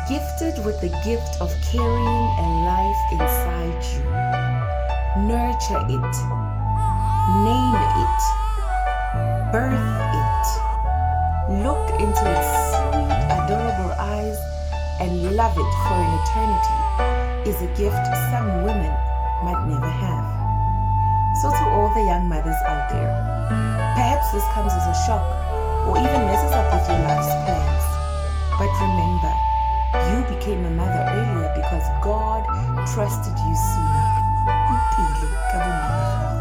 Gifted with the gift of carrying a life inside you. Nurture it. Name it. Birth it. Look into its sweet, adorable eyes and love it for an eternity is a gift some women might never have. So, to all the young mothers out there, perhaps this comes as a shock or even messes up with your life's plans. But remember, you became a mother earlier because God trusted you sooner. Ipile ka bo mme ba gago.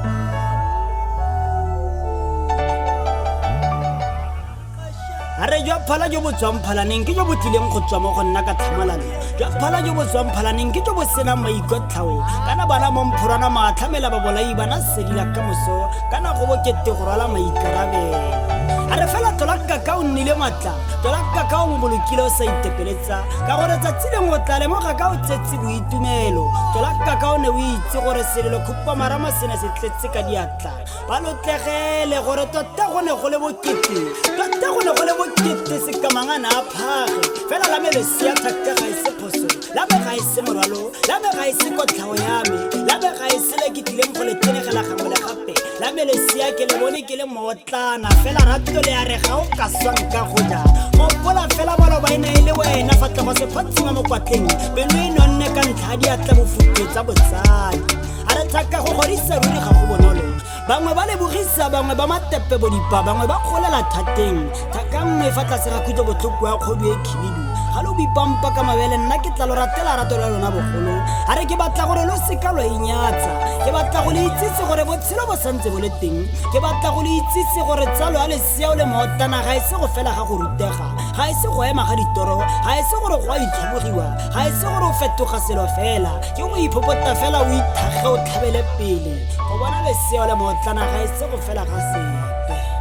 A re jwa phala jo bo tswang phalaneng ke jo bo tlileng go tswa mo go nna ka tlhamalalo. Jwa phala jo bo tswang phalaneng ke jo bo senang maikotlhao. Kana bana mo mphorwana maatlhamela babolai bana sedila ka moso kana go bokete go rwala maikarabelo. A re fela tlola kaka o nnile matla, tlola kaka o mo bolokile o sa itepeletsa ka gore tsatsi lengwe o tla lemoga ka o tsetse boitumelo. Tlola kaka o ne o itse gore selelo khupamarama se ne se tletse ka diatla. Ba lotlegele gore tota go ne go le bokete, tota go ne go le bokete sekamangana a phage. Fela la me lesea thaka ga e se phoso, la me ga e se morwalo, la me ga e se kotlhao ya me, la me ga e se le ke tlileng go le tenegela gangwe le gape. La me lesea ke le bone ke le mootlana, fela rato le a re ga o ka swa nka go ja. Gopola fela maloba e ne e le wena fa tlogo se phatsima mo kwatleng, pelo e nonne ka ntlha ya diatla bofutho tsa botsadi. A re thaka go godisa ruri ga go bonolo. Bangwe ba lebogisa, bangwe ba matepe bodipa, bangwe ba golela thateng. Thaka nngwe fa tlase ga khutlo botlhoko ya kgodu e khibidu. Ga lo bipampa ka mabele, nna ke tla lo ratela rato la lona bogolo. A re ke batla gore lo seka lwa inyatsa. Ke batla go le itsise gore botshelo bo santse bo le teng. Ke batla go le itsise gore tsalo ya lesea o le mootana ga e se go fela ga go rutega, ga e se go ema ga ditoro, ga e se gore go a itlhobogiwa, ga e se gore o fetoga selo fela. Ke go iphopota fela o ithage o tlhabele pele. Go bona lesea o le mootlana ga e se go fela ga sepe.